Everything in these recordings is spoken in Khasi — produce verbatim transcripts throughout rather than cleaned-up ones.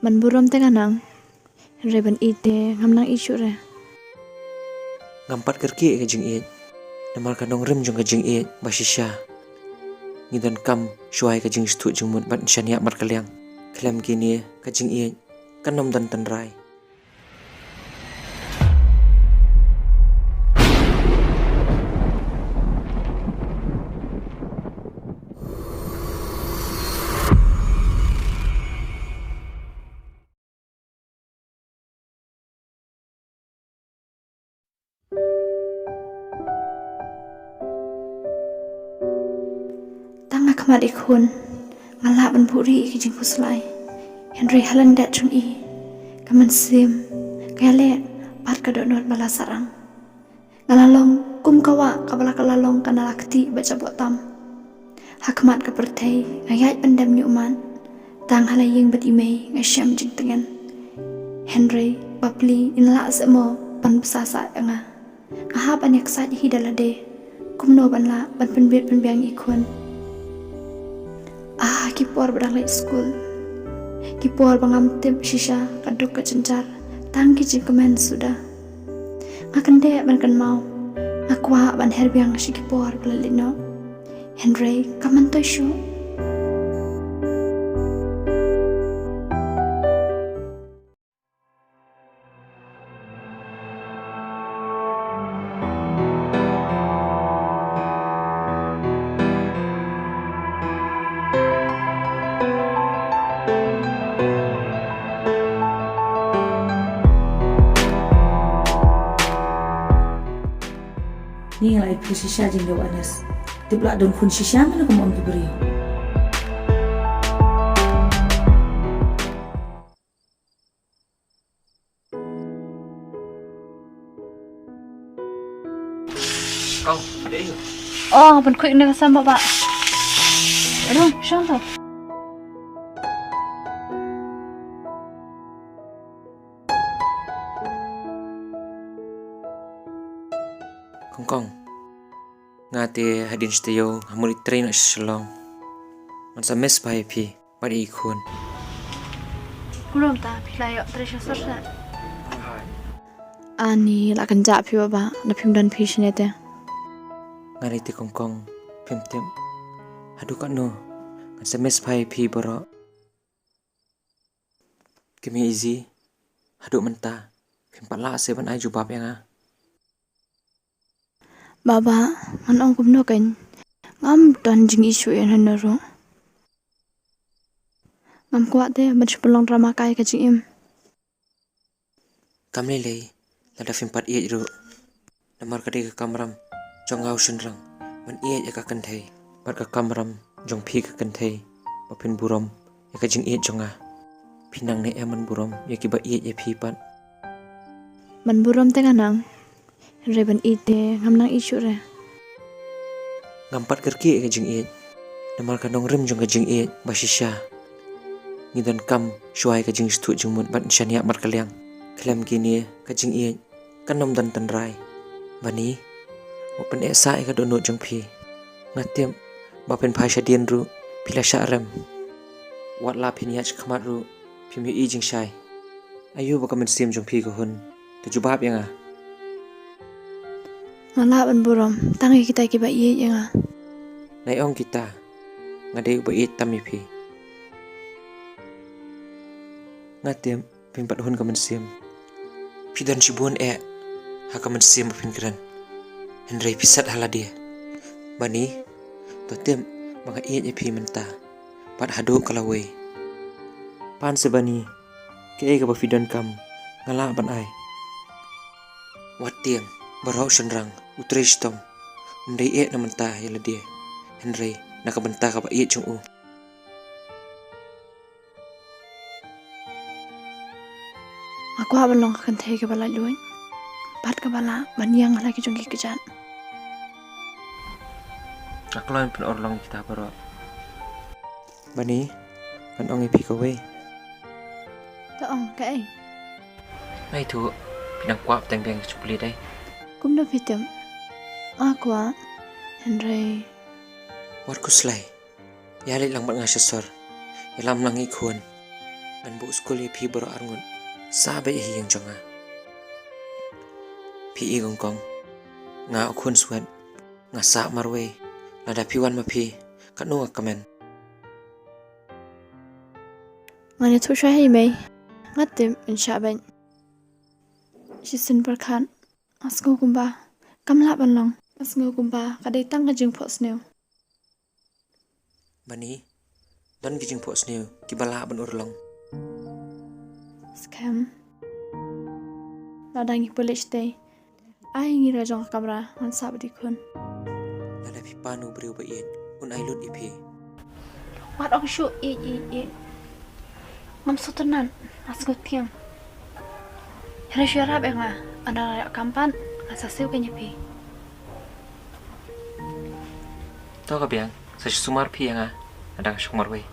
Ban burom te nga nang. Hynrei ban ïeit te ngam nang ïeit shuh re. Ngam pat kyrkieh ïa ka jingïeit. Namar ka nongrim jong ka jingïeit ba shisha ngi donkam shuwa ïa ka jingsngewthuh jingmut bad shaniah markylliang. Khlem kine ka jingïeit kan ym don tynrai. Tang ha khmat i khun nga lah ban buhrieh ïa ki jingkhuslai. Hynrei ha lyndet jong i ka mynsiem ka ïaleh bad ka dohnud ba la sarang. Nga la long kum ka wah kaba la ka la long ka na la ktieh bad jaboh tam. Ha khmat ka pyrthei nga ïaid pyndem ñiuhmat. Tang ha la ïing bad i mei nga shem jingtngen. Hynrei bapli in lah seh mo ban bsa sah ïa nga. Nga hap ban ïaksaid hi da lade. Kumno ban lah ban pynbit pynbiang i khun. Ah, ki por ba dang leit skul. Ki por ba ngam tip shisha ka duk ka jynjar. Tang ki jingkmen suda. Nga kyndeh ban kynmaw. Nga kwah ban her biang sha ki por ba la leit noh. Hynrei kam myntoi shuh. Ni ngi la ïa phi shisha jingïa awareness. Tip la don khun shisha mano kum ong ki briew. Kong, dei. Oh, ban quick ne ka sam ba. Rung, shong to. Kong kong. Nga te hadien shi taïew nga mut ïa trei noh sha Shillong. Ngan sa miss bha ïa phi bad ïa i khun. Kumno mynta phi la ïoh trei sha sor sa? Ani la kynjah phi baba, na phim don phi shane te. Nga dei te kong kong, phim tip. Haduh katno ngan sa miss bha ïa phi baroh. Kmie Izzy, haduh mynta phim pat lah seh ban ai jubab ïa nga. Baba, ngan ong kumno kein, ngam don jingïeit shuh ïa hynno ruh. Ngam kwah te ban shu pynlong drama kai ka jingim. Kam lei lei, lada phim pat ïeit ruh. Namar ka dei ka kamram jong nga u shynrang ban ïeit ïa ka kynthei. Bad ka kamram jong phi ka kynthei ba phin burom ïa ka jingïeit jong nga. Phi nang ne em ban burom ïa kiba ïeit ïa phi pat? Ban burom te nga nang. Hynrei ban ïeit te ngam nang ïeit shuh re. Ngam pat kyrkieh ïa ka jingïeit. Namar ka nongrim jong ka jingïeit ba shisha ngi donkam shuwa ïa ka jingsngewthuh jingmut bad shaniah markylliang. Khlem kine ka jingïeit kan ym don tynrai. Bani, wat pyneh sah ïa ka dohnud jong phi. Nga tip ba phin phai shadien ruh phi la shah rem. Wat la phin ïaid shakhmat ruh phim ïohi jingshai. Aïu ba ka mynsiem jong phi ka hun, to jubab ïa nga. Nga lah ban burom tang ïa kita kiba ïeit ïa nga. Nai ong kita, nga dei uba ïeit tam ïa phi. Nga tip phim pat hun ka mynsiem. Phi don shibun eh ha ka mynsiem ba phin kren. Hynrei phi set ha lade. Bani, to tip ba nga ïeit ïa phi mynta bad haduh ka lawei. Pan se Bani, kaei kaba phi donkam nga lah ban ai. Wat tieng, baroh u shynrang u trei shitom. Um dei eh na bynta ïa lade, hynrei na ka bynta kaba ïeit jong u. Nga kwah ban long ka kynthei kaba laitluid bad kaba lah ban ïeng ha la ki jong ki kjat. Nga kloi ban pynurlong ïa kita baroh. Bani, ngan ong ïa phi kawei. To ong kaei? Nga ithuh phi nang kwah bteng biang ïa ka chocolate ei. Kumno phi tip? Nga kwah. Hynrei wat khuslai. Ïa leit lang bad nga sha sor. Ïalam lang ïa i khun. Ngan buh skul ïa phi baroh arngut. Sah beit hi ïing jong nga. Phi i Kongkong. Nga u khun swet. Nga sah marwei. Lada phi wan ma phi, katno nga kmen. Ngan ïathuh shuwa hi mei. Nga tip yn shah beit. Shisien pyrkhat. Nga sngew kumba kam lah ban long. Nga sngew kumba ka dei tang ka jingphohsniew. Bani, don ki jingphohsniew kiba lah ban urlong. Skhem. Lada ngi pule shatei, ai ngi ra jong ka kamra, ngan sah bad i khun. Lada phi pan u briew ba ïeit, un ai lut ïa phi. Wat ong shuh ïeit, ïeit, ïeit. Ngam sngewtynnat, nga sngewthiang. Hynrei shu ïarap ïa nga, lada nga ïoh kam pat, ngan sa siew keiñ ïa phi. To ka biang, sa shu sumar phi ïa nga, nga dang shong marwei.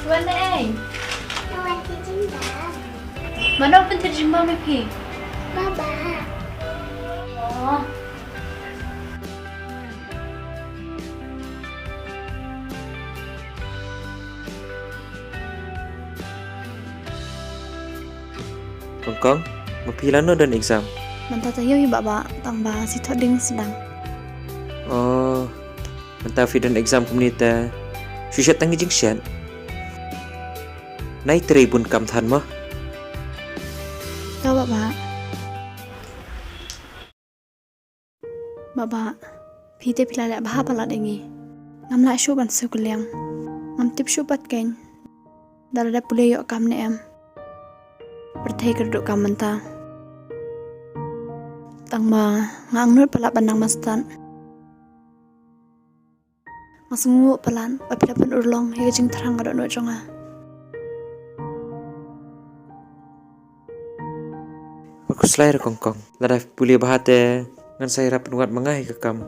Wan ei. Mano pynthir jingbam ïa phi? Baba. Oh. Kongkong, ma phi lano don exam? Mynta ta ïoh hi baba, tang ba shi thoh ding sdang. Oh, mynta phi don exam kumne te shu shet tang ki jingshet. Nai trei bun kam than mo. To baba. Baba, phi te phi la leh bha palat ïa ngi. Ngam lah shuh ban siew kylliang. Ngam tip shuh pat keiñ. Da la dep pule ïoh kam ne em. Pyrthei ka duk kam mynta. Tang ba nga angnud palat ban nang mastad. Nga sngewnguh palat ba phi la pynurlong ïa ka jingthrang ka dohnud jong nga. Wat khuslai re Kongkong, lada pule bha te ngan sa ïarap pynwad ma nga hi ka kam.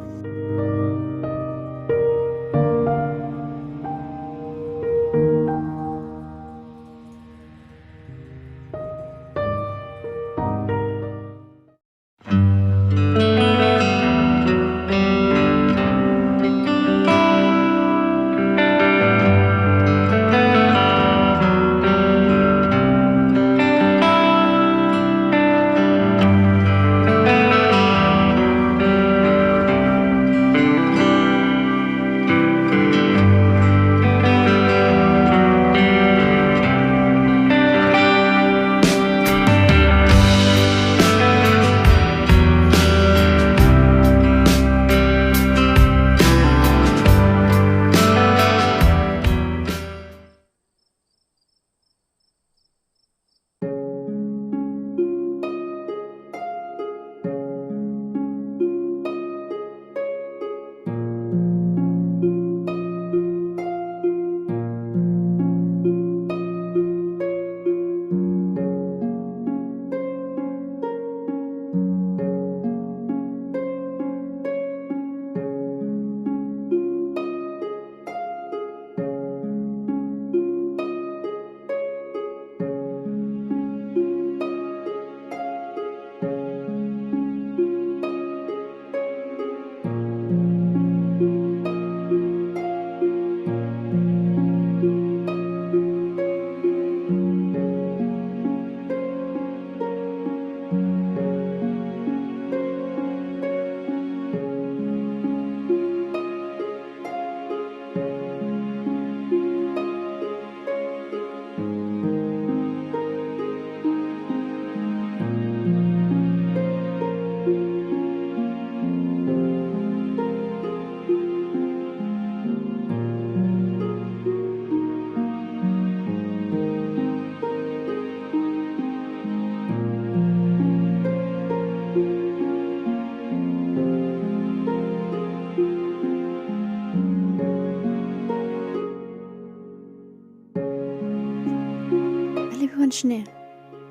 Khun shane.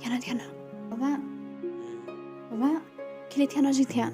Khana, khana. Baba. Baba. Khie leit khana jingthiah.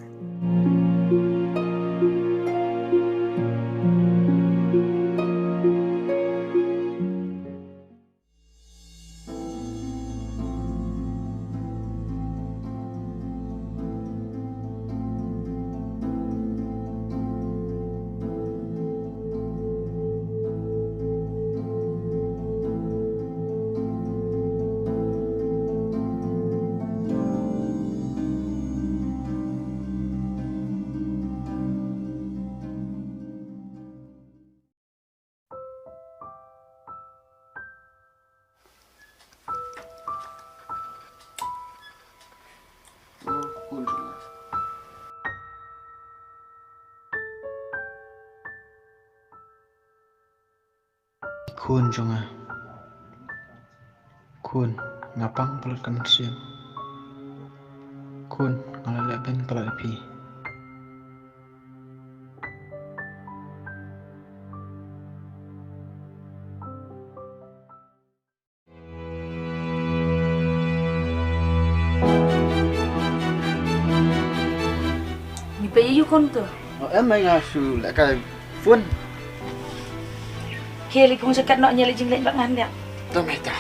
Khun jong nga. Khun, nga pang palat ka mynsiem. Khun, nga la leh beiñ palat ïa phi. Ngi peit ïa u khun to. Oh, em, nga shu leh kai phone. Khie leit phone sha kat noh, ngi leit jingleit bad ngan ïa. To, mei ta.